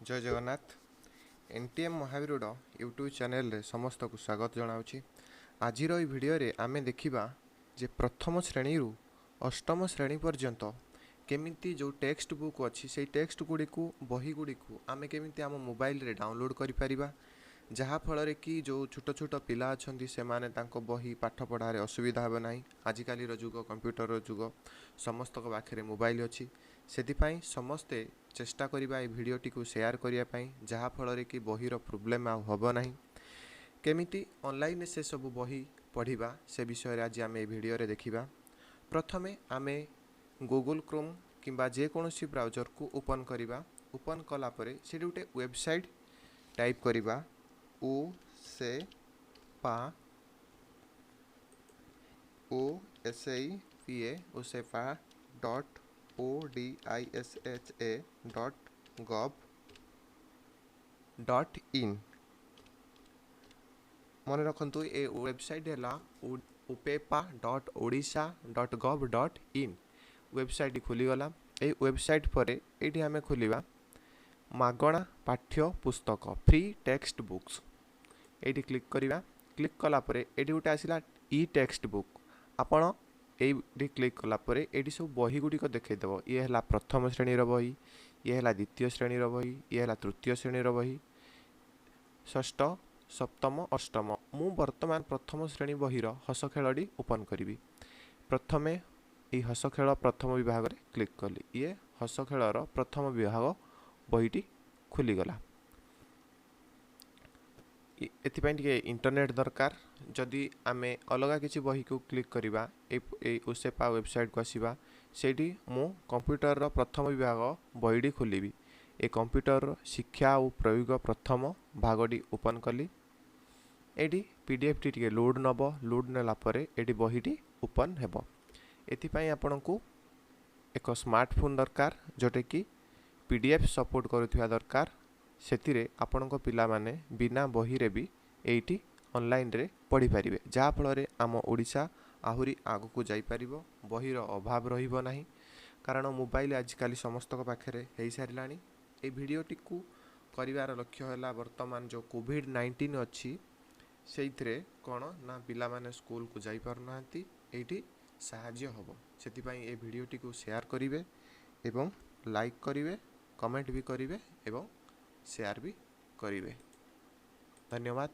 ଜୟ Jagannath. N T M ମହାବୀରର YouTube ଚ୍ୟାନେଲରେ ସମସ୍ତଙ୍କୁ ସ୍ୱାଗତ ଜଣାଉଛି। ଆଜିର ଏହି ଭିଡ଼ିଓରେ ଆମେ ଦେଖିବା ଯେ ପ୍ରଥମ ଶ୍ରେଣୀରୁ ଅଷ୍ଟମ ଶ୍ରେଣୀ ପର୍ଯ୍ୟନ୍ତ କେମିତି ଯେଉଁ ଟେକ୍ସଟ ବୁକ୍ ଅଛି, ସେଇ ଟେକ୍ସଟ ଗୁଡ଼ିକୁ, ବହି ଗୁଡ଼ିକୁ ଆମେ କେମିତି ଆମ ମୋବାଇଲରେ ଡାଉନଲୋଡ଼୍ କରିପାରିବା, ଯାହାଫଳରେ କି ଯେଉଁ ଛୋଟ ଛୋଟ ପିଲା ଅଛନ୍ତି, ସେମାନେ ତାଙ୍କ ବହି ପାଠ ପଢ଼ାରେ ଅସୁବିଧା ହେବ ନାହିଁ। ଆଜିକାଲିର ଯୁଗ କମ୍ପ୍ୟୁଟରର ଯୁଗ, ସମସ୍ତଙ୍କ ପାଖରେ ମୋବାଇଲ ଅଛି। ସେଥିପାଇଁ ସମସ୍ତେ ଚେଷ୍ଟା କରିବା ଏ ଭିଡ଼ିଓଟିକୁ ସେୟାର କରିବା ପାଇଁ, ଯାହାଫଳରେ କି ବହିର ପ୍ରୋବ୍ଲେମ୍ ଆଉ ହେବ ନାହିଁ। କେମିତି ଅନଲାଇନରେ ସେସବୁ ବହି ପଢ଼ିବା, ସେ ବିଷୟରେ ଆଜି ଆମେ ଏ ଭିଡ଼ିଓରେ ଦେଖିବା। ପ୍ରଥମେ ଆମେ ଗୁଗୁଲ୍ କ୍ରୋମ୍ କିମ୍ବା ଯେକୌଣସି ବ୍ରାଉଜରକୁ ଓପନ୍ କରିବା। ଓପନ୍ କଲା ପରେ ସେଠି ଗୋଟେ ୱେବସାଇଟ୍ ଟାଇପ୍ କରିବା, ଓ ସେ ପା, OSEPA, osepa.odisha.gov.in। ମନେ ରଖନ୍ତୁ, ଏ ୱେବସାଇଟ୍ ହେଲା osepa.odisha.gov.in। Website ଖୋଲିଗଲା। ଏଇ ୱେବସାଇଟ୍ ପରେ ଏଇଠି ଆମେ ଖୋଲିବା ମାଗଣା ପାଠ୍ୟ ପୁସ୍ତକ, ଫ୍ରି ଟେକ୍ସଟ ବୁକ୍ସ। ଏଇଠି କ୍ଲିକ୍ କରିବା। କ୍ଲିକ୍ କଲା ପରେ ଏଇଠି ଗୋଟେ ଆସିଲା ଇ ଟେକ୍ସଟ ବୁକ୍। ଆପଣ ଏଇଠି କ୍ଲିକ୍ କଲା ପରେ ଏଇଠି ସବୁ ବହି ଗୁଡ଼ିକ ଦେଖାଇଦେବ। ଇଏ ହେଲା ପ୍ରଥମ ଶ୍ରେଣୀର ବହି, ଇଏ ହେଲା ଦ୍ୱିତୀୟ ଶ୍ରେଣୀର ବହି, ଇଏ ହେଲା ତୃତୀୟ ଶ୍ରେଣୀର ବହି, ଷଷ୍ଠ, ସପ୍ତମ, ଅଷ୍ଟମ। ମୁଁ ବର୍ତ୍ତମାନ ପ୍ରଥମ ଶ୍ରେଣୀ ବହିର ହସ ଖେଳଟି ଓପନ୍ କରିବି। ପ୍ରଥମେ ଏଇ ହସ ଖେଳ ପ୍ରଥମ ବିଭାଗରେ କ୍ଲିକ୍ କଲି। ଇଏ ହସ ଖେଳର ପ୍ରଥମ ବିଭାଗ ବହିଟି ଖୋଲିଗଲା। ଏଥିପାଇଁ ଟିକେ ଇଣ୍ଟରନେଟ୍ ଦରକାର। ଯଦି ଆମେ ଅଲଗା କିଛି ବହିକୁ କ୍ଲିକ୍ କରିବା, ଏଇ ଓସେପା ୱେବସାଇଟ୍କୁ ଆସିବା। ସେଇଠି ମୁଁ କମ୍ପ୍ୟୁଟରର ପ୍ରଥମ ବିଭାଗ ବହିଟି ଖୋଲିବି। ଏ କମ୍ପ୍ୟୁଟରର ଶିକ୍ଷା ଓ ପ୍ରୟୋଗ ପ୍ରଥମ ଭାଗଟି ଓପନ୍ କଲି। ଏଇଠି ପିଡିଏଫ୍ଟି ଟିକେ ଲୋଡ଼୍ ନେବ। ଲୋଡ଼୍ ନେଲା ପରେ ଏଇଠି ବହିଟି ଓପନ୍ ହେବ। ଏଥିପାଇଁ ଆପଣଙ୍କୁ ଏକ ସ୍ମାର୍ଟଫୋନ୍ ଦରକାର, ଯେଉଁଟାକି ପିଡିଏଫ୍ ସପୋର୍ଟ କରୁଥିବା ଦରକାର। ସେଥିରେ ଆପଣଙ୍କ ପିଲାମାନେ ବିନା ବହିରେ ବି ଏଇଠି ଅନଲାଇନ୍ରେ ପଢ଼ିପାରିବେ, ଯାହାଫଳରେ ଆମ ଓଡ଼ିଶା ଆହୁରି ଆଗକୁ ଯାଇପାରିବ। ବହିର ଅଭାବ ରହିବ ନାହିଁ, କାରଣ ମୋବାଇଲ ଆଜିକାଲି ସମସ୍ତଙ୍କ ପାଖରେ ହେଇସାରିଲାଣି। ଏଇ ଭିଡ଼ିଓଟିକୁ କରିବାର ଲକ୍ଷ୍ୟ ହେଲା, ବର୍ତ୍ତମାନ ଯେଉଁ କୋଭିଡ଼-19 ଅଛି, ସେଇଥିରେ କ'ଣ ନା ପିଲାମାନେ ସ୍କୁଲକୁ ଯାଇପାରୁନାହାନ୍ତି, ଏଇଠି ସାହାଯ୍ୟ ହେବ। ସେଥିପାଇଁ ଏ ଭିଡ଼ିଓଟିକୁ ସେୟାର କରିବେ ଏବଂ ଲାଇକ୍ କରିବେ, କମେଣ୍ଟ ବି କରିବେ ଏବଂ ସେୟାର ବି କରିବେ। ଧନ୍ୟବାଦ।